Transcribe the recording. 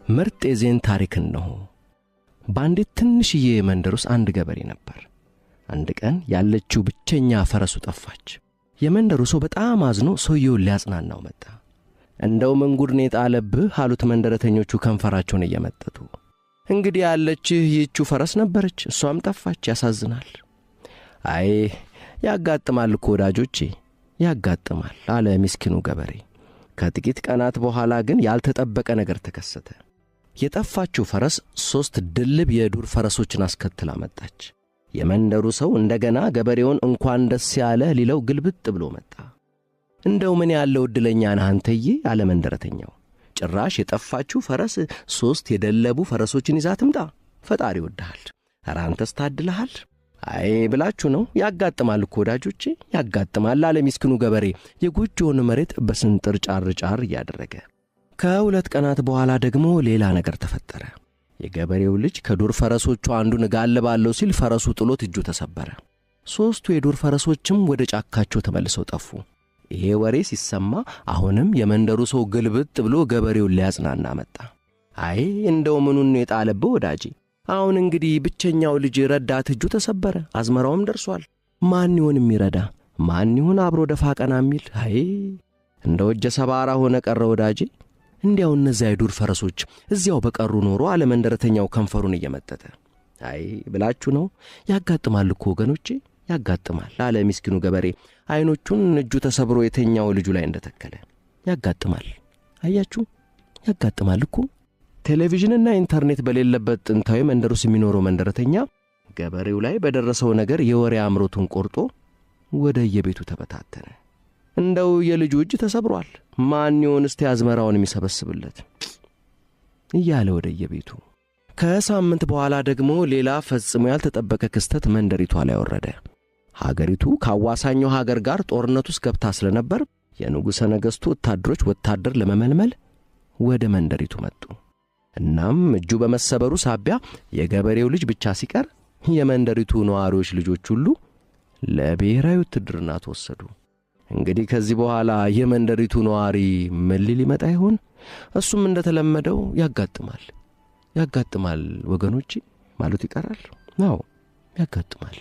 ምርጥ የዜን ታሪክ እነሆ። በአንዲት ትንሽዬ መንደር ውስጥ አንድ ገበሬ ነበር። አንድ ቀን ያለችው ብቸኛ ፈረሱ ጠፋች። የመንደሩ ሰው በጣም አዝኖ ሰውየውን ሊያጽናናው መጣ። እንደው ምን ጉድ ነው የጣለብህ አሉት መንደረተኞቹ ከንፈራቸውን እየመጠጡ። እንግዲህ ያለችህ ይህቹ ፈረስ ነበረች፣ እሷም ጠፋች፣ ያሳዝናል። አይ ያጋጥማል እኮ ወዳጆቼ፣ ያጋጥማል አለ ምስኪኑ ገበሬ። ከጥቂት ቀናት በኋላ ግን ያልተጠበቀ ነገር ተከሰተ። የጠፋችው ፈረስ 3 ድልብ የዱር ፈረሶችን አስከትላ መጣች። የመንደሩ ሰው እንደገና ገበሬውን እንኳን ደስ ያለህ ሊለው ግልብጥ ብሎ መጣ። እንደው ምን ያለው ዕድለኛ ነህ አንተዬ አለ መንደረተኛው። ጭራሽ የጠፋችው ፈረስ 3 የደለቡ ፈረሶችን ይዛ ትምጣ። ፈጣሪ ይወድሃል፣ ኧረ አንተስ ታድለሃል። አይ ብላችሁ ነው፣ ያጋጥማል እኮ ወዳጆቼ፣ ያጋጥማል አለ ምስኪኑ ገበሬ የጎጆውን መሬት በስንጥር ጫር ጫር እያደረገ። ከሁለት ቀናት በኋላ ደግሞ ሌላ ነገር ተፈጠረ። የገበሬው ልጅ ከዱር ፈረሶቹ አንዱን እጋልባለሁ ሲል ፈረሱ ጥሎት እጁ ተሰበረ። 3ቱ የዱር ፈረሶችም ወደ ጫካቸው ተመልሰው ጠፉ። ይሄ ወሬ ሲሰማ አሁንም የመንደሩ ሰው ግልብጥ ብሎ ገበሬውን ሊያጽናና መጣ። አይ እንደው ምኑን ነው የጣለብህ ወዳጄ? አሁን እንግዲህ ብቸኛው ልጅ ረዳት እጁ ተሰበረ፣ አዝመራውም ደርሷል። ማን ይሆን የሚረዳ? ማን ይሆን አብሮ ደፋ ቀና የሚል? አይ እንደው እጀ ሰባራ ሆነ ቀረ ወዳጄ። እንዲያው እነዚያ የዱር ፈረሶች እዚያው በቀሩ ኖሮ አለ መንደረተኛው ከንፈሩን እየመጠጠ። አይ ብላችሁ ነው፣ ያጋጥማል እኮ ወገኖቼ፣ ያጋጥማል አለ ምስኪኑ ገበሬ አይኖቹን እጁ ተሰብሮ የተኛው ልጁ ላይ እንደተከለ። ያጋጥማል፣ አያችሁ፣ ያጋጥማል እኮ። ቴሌቪዥንና ኢንተርኔት በሌለበት ጥንታዊ መንደር ውስጥ የሚኖረው መንደረተኛ ገበሬው ላይ በደረሰው ነገር የወሬ አምሮቱን ቆርጦ ወደ የቤቱ ተበታተነ። እንደው የልጁ እጅ ተሰብሯል፣ ማን ይሆን እስቲ አዝመራውን የሚሰበስብለት እያለ ወደ የቤቱ። ከሳምንት በኋላ ደግሞ ሌላ ፈጽሞ ያልተጠበቀ ክስተት መንደሪቷ ላይ ወረደ። ሀገሪቱ ካዋሳኛው ሀገር ጋር ጦርነት ውስጥ ገብታ ስለነበር የንጉሠ ነገሥቱ ወታደሮች ወታደር ለመመልመል ወደ መንደሪቱ መጡ። እናም እጁ በመሰበሩ ሳቢያ የገበሬው ልጅ ብቻ ሲቀር የመንደሪቱ ነዋሪዎች ልጆች ሁሉ ለብሔራዊ ውትድርና ተወሰዱ። እንግዲህ ከዚህ በኋላ የመንደሪቱ ነዋሪ ምን ሊል ይመጣ ይሆን? እሱም እንደተለመደው ያጋጥማል፣ ያጋጥማል ወገኖቼ ማለቱ ይቀራል። አዎ ያጋጥማል።